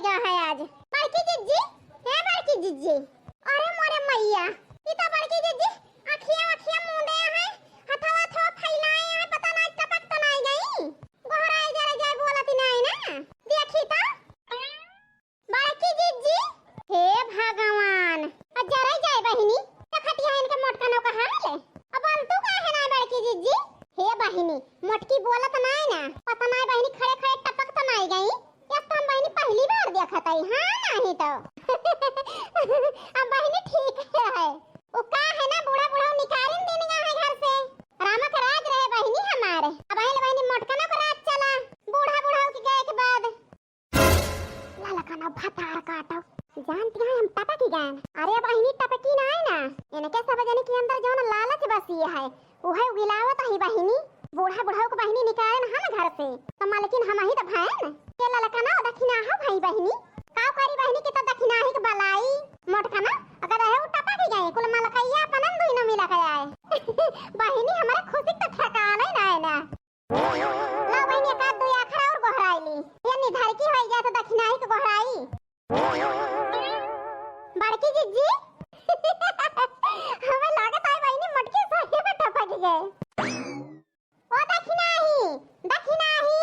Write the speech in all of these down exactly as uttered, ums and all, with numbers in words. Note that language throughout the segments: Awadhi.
क्या है आज? बड़की जिज्जी, हे बड़की जिज्जी। अरे मोरे मैया, ई तो बड़की जिज्जी अखिया अखिया मूंदे हैं, हथवा हथवा फैलाए हैं, पता ना टपक तो नहीं गई। गोहराई जरा जाए बोलत नहीं ना। देखी तो। बड़की जिज्जी, हे भगवान, आ जरा जाए बहिनी, देखत यहाँ इनके मोटकनो का हाल। अब बोलतू काहे ना बड़की जिज्जी? हे बहिनी, मोटकी बोलत नहीं ना, पता नहीं बहिनी खड़े खड़े टपक तो नहीं गई। यस तो हम बहिनी पहली बार देखत हई, हाँ नहीं तो। अब बहिनी ठीक है, उ का है ना बूढ़ा बूढ़ा निकालिन दिन है घर से। रामा के राज रहे बहिनी हमारे, अब बहिनी मोटकनो का राज चला, बूढ़ा बूढ़ा के गए के बाद। ललकनो भतार काटो, जानती है हम टपकी गए। अरे बहिनी टपकी ना है ना, इनके सब जने के अंदर जौन लालच बसी है, उहे उगिलावत ही बहिनी। बूढ़ा बुढ़ऊ के बहिनी निकाले न हम घर से, तो मलकिन हम ही तो भैन। के ललकना दखिना हो भाई बहिनी, का करी बहिनी के तो दखिना ही के बलाई। मोटकना अगर रहे उ टपक ही गए, कुल मलकैया अपनन दुइनो मिला के आए। बहिनी हमारे खुशी के तो ठिकाना ही ना है ना। ला बहिनी एक आध दुई आखर और गोहराई ली, ये निधर की होई जाए तो दखिना ही के गोहराई। बड़की जिज्जी, हमें लागत है बहिनी मोटकी सही में टपक गए। ओ दखिनाही, दखिनाही।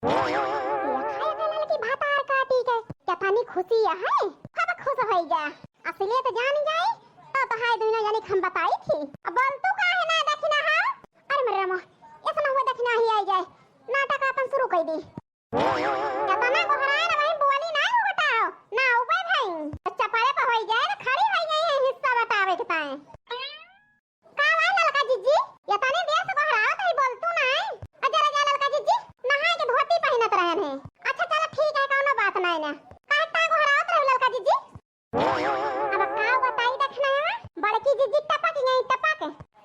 देखा ये ललकी भतार काटी के, केतनी खुशी है, खूब खुश होई जा। असलियत जान जाई, तो तो हाय दुइनो जनी के हम बताई थी। अब बोल तू काहे ना दखिना है? अरे मरे रामा, ऐसा ना हुआ दखिनाही आई जाए, नाटक अपन शुरू कर दी। केतना गोहराए ना भाई, बोली ना हो बेटा, ना उबे भाई। बच्चा परे पे होई जाए ना, खड़ी होई गई है हिस्सा बतावे के ताए। का भाई ललका जिज्जी, ये तने देर से गोहरावत है, बोल तू ना है। अजय राजा ललका जिज्जी, नहाए के धोती पहिनत रहन है। अच्छा चलो ठीक है, कौनो बात नहीं ना। काहे ता गोहरावत रहे ललका जिज्जी? अब का बताई देखना है, बड़की जिज्जी टपक गई, टपक।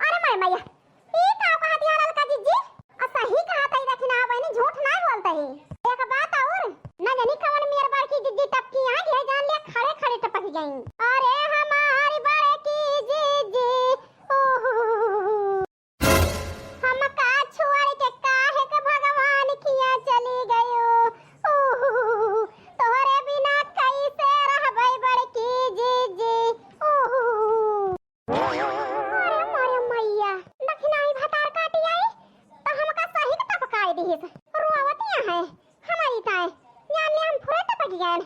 अरे माय मैया, ई का कहत है ललका जिज्जी? आ सही कहत है देखना बहिनी, झूठ ना बोलत ही। एक बात और, न जानी कवन मेर बड़की जिज्जी टपकी, यहाँ घे जान ले खड़े खड़े टपक गई। अरे हमारी बड़की जिज्जी, ओहो। हमका छोड़ के काहे के भगवान किया चली गयो? ओहो, तोहरे बिना कैसे रहबै बड़की जिज्जी? ओहो। अरे मोरे मैया, दखिनाही भतार काटी आई, तो हमका सही के टपकाई दिहिस। रोवतिया है, हमारी ताए, जान ले हम फुरे टपक गए।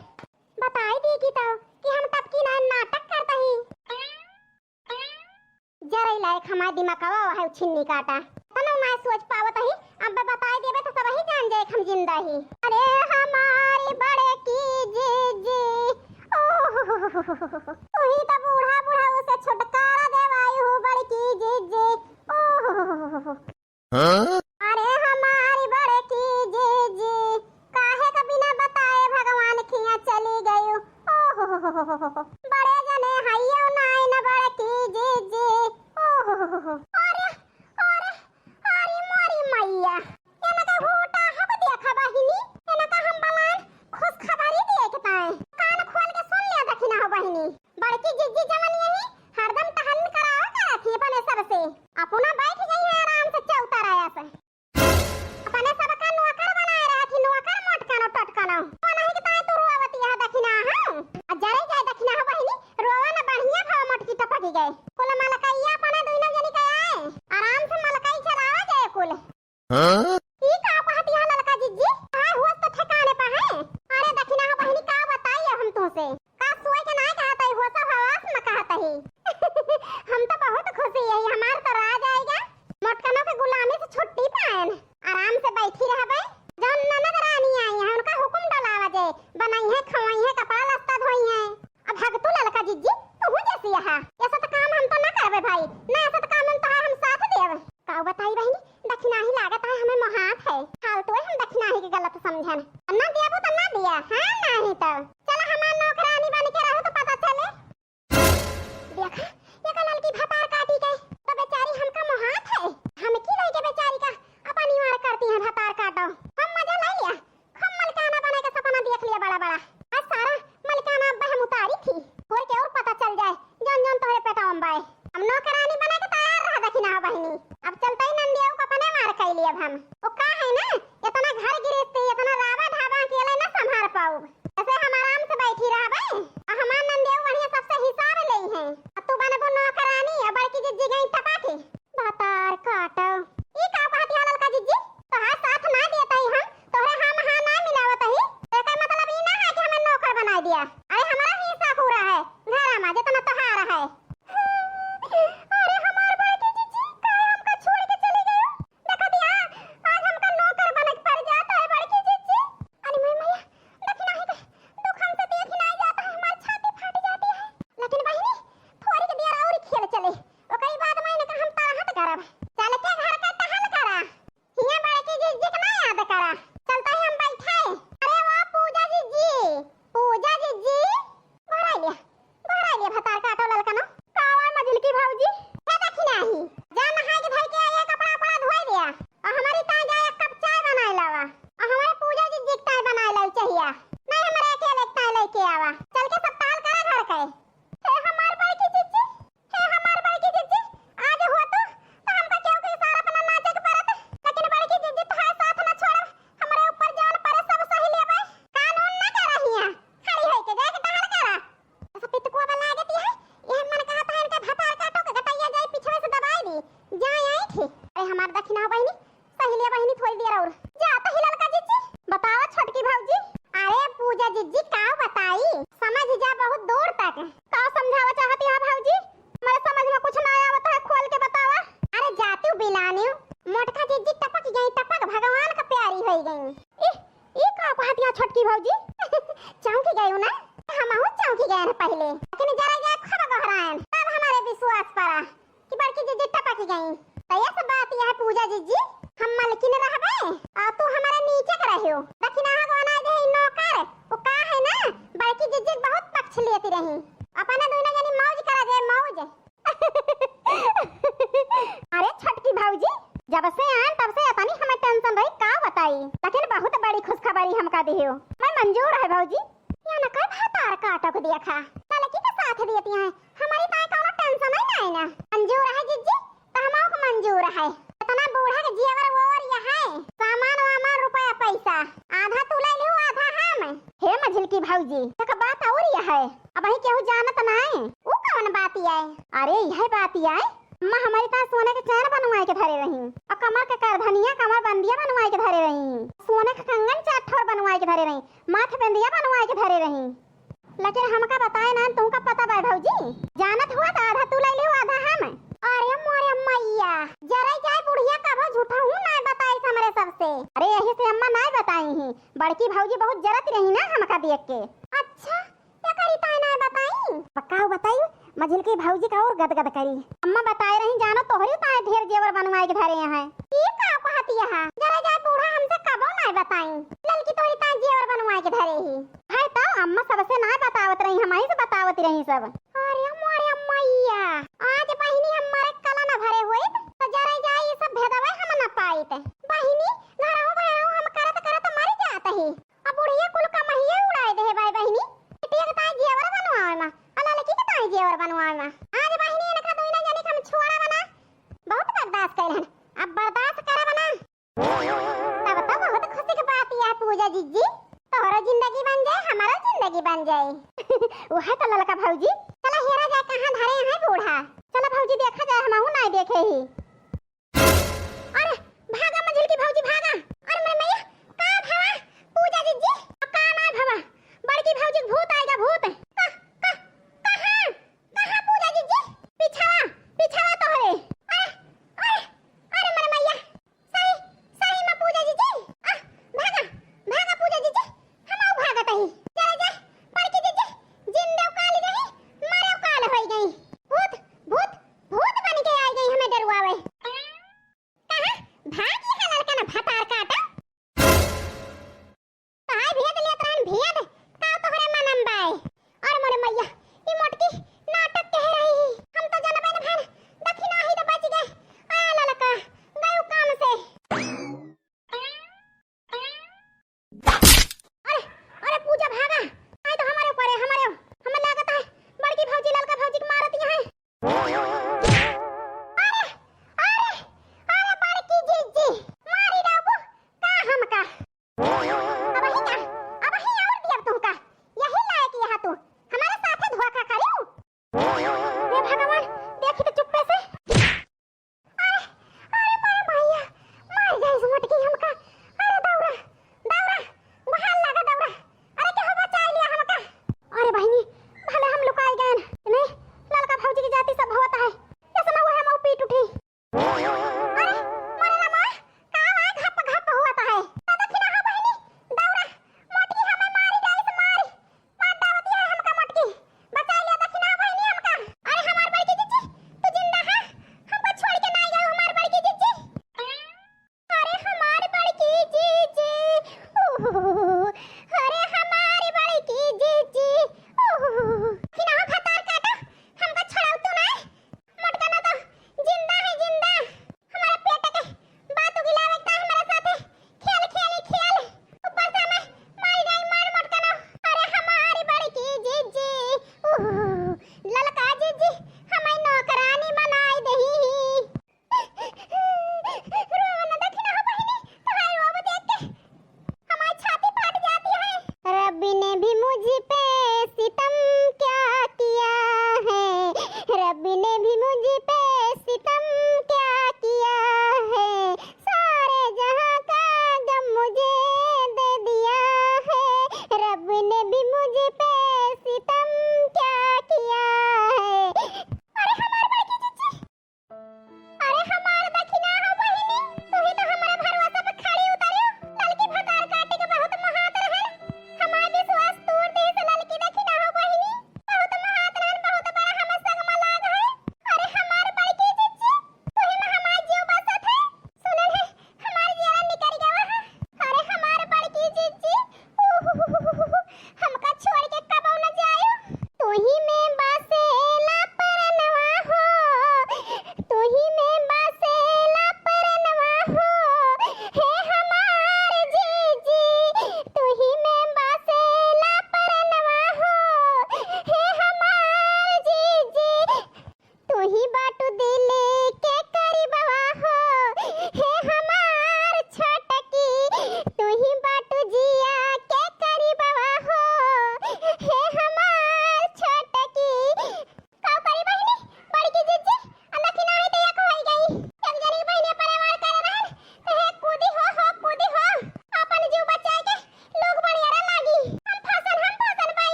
बताई दी की तो, कि हम टपकी ना नाटक करता ही। जरई लायक हमार दिमागवा है छिन्नी काटा। तनो ना सोच पावत ही, अब बताई देबे तो सब ही जान जाए हम जिंदा ही। अरे हमारी बड़की जिज्जी, ओहो, तू ही तो बूढ़ा बूढ़ा उसे छुटकारा देवाई हो बड़की जिज्जी, ओहो। हाँ? अरे हमारी बड़की जिज्जी, काहे का बिना बताए भगवान खिया चली गयू? ओहो, बड़े जने हइयो नाई न बड़की जिज्जी। ओहो, अरे, अरे, अरे मोरी मैया, एनका होटा हब देखा बहिनी, एनका हम बलान खुशखबरी दिए के ताए। कान खोल के सुन लिया दखिना हो बहिनी। बड़की जिज्जी जवन यही हरदम टहल करावा करत ही अपने सबसे। अपना बैठ गई है आराम से चौतराया से। अपने सबका नौकर बनाए रहत ही, नौकर मोटकनो टोटकनो। वो नहीं कि ताई तू रोवती है दखिना, हाँ? आ जरे जाए दखिना हो बहिनी, रोवा न बढ़िया भाव मोटकी टपकी गए। कुल मलकैया अपने दुइनो जनी के आए। आराम से मलकई चलावा जाए कुल। हाँ? ई का कहत यहाँ ललका जिज्जी? आए हुआ तो ठिकाने पर है। अरे दखिना हो बहिनी का बताई हम तुमसे। का सोए के ना कहत है, हुआ सब हवास में कहत है। हम तो बहुत खुशी है, हमार तो राज आएगा। मोटकनों के गुलामी से छुट्टी पाएन। आराम से बैठी रहबे। जौन ननद रानी आई है, उनका हुकुम डलावा जे, बनाई है, खवाई है, कपड़ा लत्ता धोई है। अब भगतू ललका जिज्जी, तू जैसी यहाँ। ऐसा तो काम हम तो ना करबे भाई, ना ऐसा तो काम हम तो हम साथ देब। का बताई बहिनी, दखिनाही लागत है हमें मोहात है। फालतू है हम दखिनाही के गलत समझन। ना देबू तो ना दिया, हाँ नहीं तो। चला हमार नौकरानी बन के रहो तो पता चले। देखा, ये का ललकी भतार काटी के, तो बेचारी हमका मोहात है। हम की नहीं के बेचारी का अपनी मार करती हैं भतार काटो। हम मजा ले लिया, खूब मलकाना बने के सपना देख लिया बड़ा बड़ा। आज सारा मलकाना अब हम उतारी थी, और के और पता चल जाए जौन जौन तोहरे पेटवा में बाए। हम नौकरानी बने के तैयार रह दखिना हो बहिनी। अब चलते ही नंदिया को अपने मार कैली अब हम। वो का है ना, इतना घर गिरस्ती, इतना रावा ढाबा अकेले ना संभाल पाऊ। ऐसे हम बैठी रहबे, आ हमार नंदियो बढ़िया सबसे हिसाब लेई है। आ तू बनबू नौकरानी, आ बड़की जिज्जी गई टपा के। भतार काटो। ई का कहत है ललका जिज्जी? तोहार साथ ना देत ही हम, तोहरे हम हाँ ना मिलावत ही। एकर मतलब ई ना है कि हमें नौकर बनाई दिया। अरे हमारा हिस्सा पूरा है, घर में जितना तोहार है। अरे हमार बड़की जिज्जी, काहे हमका छोड़ के चली गयो? देखत हिया, आज हमका नौकर बने के पड़ जात है बड़की जिज्जी। अरे मोर मैया, देखी नाही के, दुख हमसे देखी नाही जात है, हमार छाती फाट जाती है। लेकिन बहिनी, थोड़ी के देर और खेल चले, ओकरी बाद में इनका हम तरहत करब। चल के घर का टहल करा। हियां बड़की जिज्जी के ना याद करा। चलता ही हम बैठे। अरे वाह पूजा जिज्जी, पूजा जिज्जी। गोहराई लिया, गोहराई लिया भतार काटो ललकनो। का हुआ मझिलकी भौजी? हे देखी नाही, जा नहाए के धोए के आइए, कपड़ा उपड़ा धोए दिया। और हमारी ताई जा एक कप चाय बनाए लावा। और हमारे पूजा जिज्जी के ताई बनाए लाऊ चाहिए। नहीं हमारे अकेले के ताई लेके आवा। चल के सब टहल करा घर के। हे हमार बड़की जिज्जी, हे हमार बड़की जिज्जी, आज हुआ तो, तो हमका केहू के इशारा पर ना नाचे के पड़त, लेकिन बड़की जिज्जी तोहार साथ ना छोड़ब, हमरे ऊपर जौन पड़े सब सही लेबे। कानून ना करा हियां, खड़ी होई के जाके टहल करा। सब पितकुआ बा लागत है, एहन मन कहत है इनके भतार काटो के गटैया जाई पिछवे से दबाई दी, जाए आई थी। अरे हमार दखिना बहिनी, सहेलिया बहिनी थोड़ी देर और। जा तो ही ललका जिज्जी। बतावा छोटकी भौजी। अरे पूजा जिज्जी का बताई, समझ जा बहुत दूर तक। का समझावा चाहती है भौजी? हमारे समझ में कुछ ना आवत है, खोल के बतावा। अरे जाती बिलानी, मोटका जिज्जी टपक गई, टपक भगवान का प्यारी हो गई। ई, ई का कहत या छोटकी भौजी? चौंकी गई ना? हमहू चौंकी गए हैं पहले, लेकिन जरा गए खूब गहरायन, तब हमारे विश्वास पड़ा कि बड़की जिज्जी टपक गई। तो ये सब बात यह है पूजा जिज्जी, हम मलकिन रहबे और तू हमारे नीचे के रहियो। दखिना को बनाए दे ई नौकर, वो का है ना, बड़की जिज्जी बहुत पक्ष लेती रही। अपने दोनों जनी मौज करा दे, मौज। अरे छोटकी भौजी, जब से आए तब से इतनी हमें टेंशन रही, का बताई, लेकिन बहुत बड़ी खुशखबरी हमका दियो। मैं मंजूर है भौजी। या न कर भतार काटो को देखा, लड़की के साथ देती हैं, हमारी ताई कौनो टेंशन ही नहीं ना। मंजूर है जिज्जी, तो हमको मंजूर है। इतना बूढ़ा के जेवर वोवर यह है, सामान वामान रुपया पैसा, आधा तू ले लियो आधा हम। हे मझिलकी भौजी, एक बात और यह है, अब ही केहू जानत नाई। ऊ कौन बात है? अरे यह बात है, अम्मा हमारी ताई सोने के चैन बनवाए के धरे रही, और कमर के करधनिया, कमर बंदिया बनवाए के धरे रही, सोने के कंगन चार ठोर बनवाए के धरे रही, माथ बिंदिया बनवाए के धरे रही, लेकिन हमका बताए ना, तुमका पता बा भौजी? जानत हुआ तो आधा तू ले लियो, आधा हम। अरे मोरे मैया, जरे जाए बुढ़िया कभो झूठा हूँ ना बताई हमरे सबसे। अरे यही से अम्मा ना बताई ही, बड़की भौजी बहुत जरत रही ना हमका देख के। अच्छा, ये करी ताई ना बताई? पक्का बताई, मझिलकी भौजी का और गदगद करी। अम्मा बताए रही, जानो तोहरी ताई ढेर जेवर बनवाए के धरे हैं। ई का कहती है? जरा जाए बूढ़ा हमसे कबो ना बताई। ललकी तोहरी ताई जेवर बनवाए के धरे ही। है तो अम्मा सबसे ना बतावत रही, हम ही से बतावत रही सब। अरे मोरे मैया, आज बहिनी हमारे कला न भरे हुए, तो जरा जाए ये सब भेदवे हम न पाइत। बहिनी, घरहु भरहु हम करत करत मर जात ही। अब बुढ़िया कुल कमहिए उड़ाए दे बाय बहिनी। बिटिया के ताई जेवर बनवावे मा, आ ललकी के ताई जेवर बनवावे मा। आज बहिनी इनका दुइना जनी के हम छोड़ा बना, बहुत बर्दाश्त कइल हन, अब बर्दाश्त करे बना। तब तो बहुत खुशी के बात यह पूजा जिज्जी, तोहरो जिंदगी बन जाए, हमारो जिंदगी बन जाए। वह तो ललका भौजी, चला हेरा जाए कहाँ धरे हैं बूढ़ा। चला भौजी देखा जाए, हमहू नाई देखे ही। अरे भागा मझिलकी भौजी भागा। अरे मोरे मैया, का भवा पूजा जिज्जी? का ना भवा, बड़की भौजी के भूत आएगा भूत। का, का, कहाँ, कहाँ पूजा जिज्जी? पिछवा, पिछवा तोहरे। अरे, अरे, अरे मोरे मैया, सही, सही में पूजा जिज्जी। आ, भागा, भागा पूजा जिज्जी, हम भागत ही। चले जा, बड़की जिज्जी, जिंदे काल रही, मरे काल होई गई। भूत, भूत, भूत बन के आई गई हमें डरुआवे। कहाँ भाग यहाँ ललका ना भतार काटा? कहाँ भेद लेत रहन भेद, का तोहरे मनम बाय? अरे मोरे मैया, ई मोटकी नाटक कह रही ही। हम तो जनबे न भन, दखिना ही तो बच गए। आ ललका, गयो काम से। अरे, अरे पूजा भागा, आई तो हमारे ऊपर है, हमारे, हमें लागत है बड़की भौजी ललका भौजी के मारत यहाँ है। अरे, अरे, अरे बड़की जिज्जी, मारी डाबू का हमका। अब ही ना, अब ही और दिया तुमका, यही लायक ये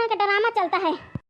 के ड्रामा चलता है।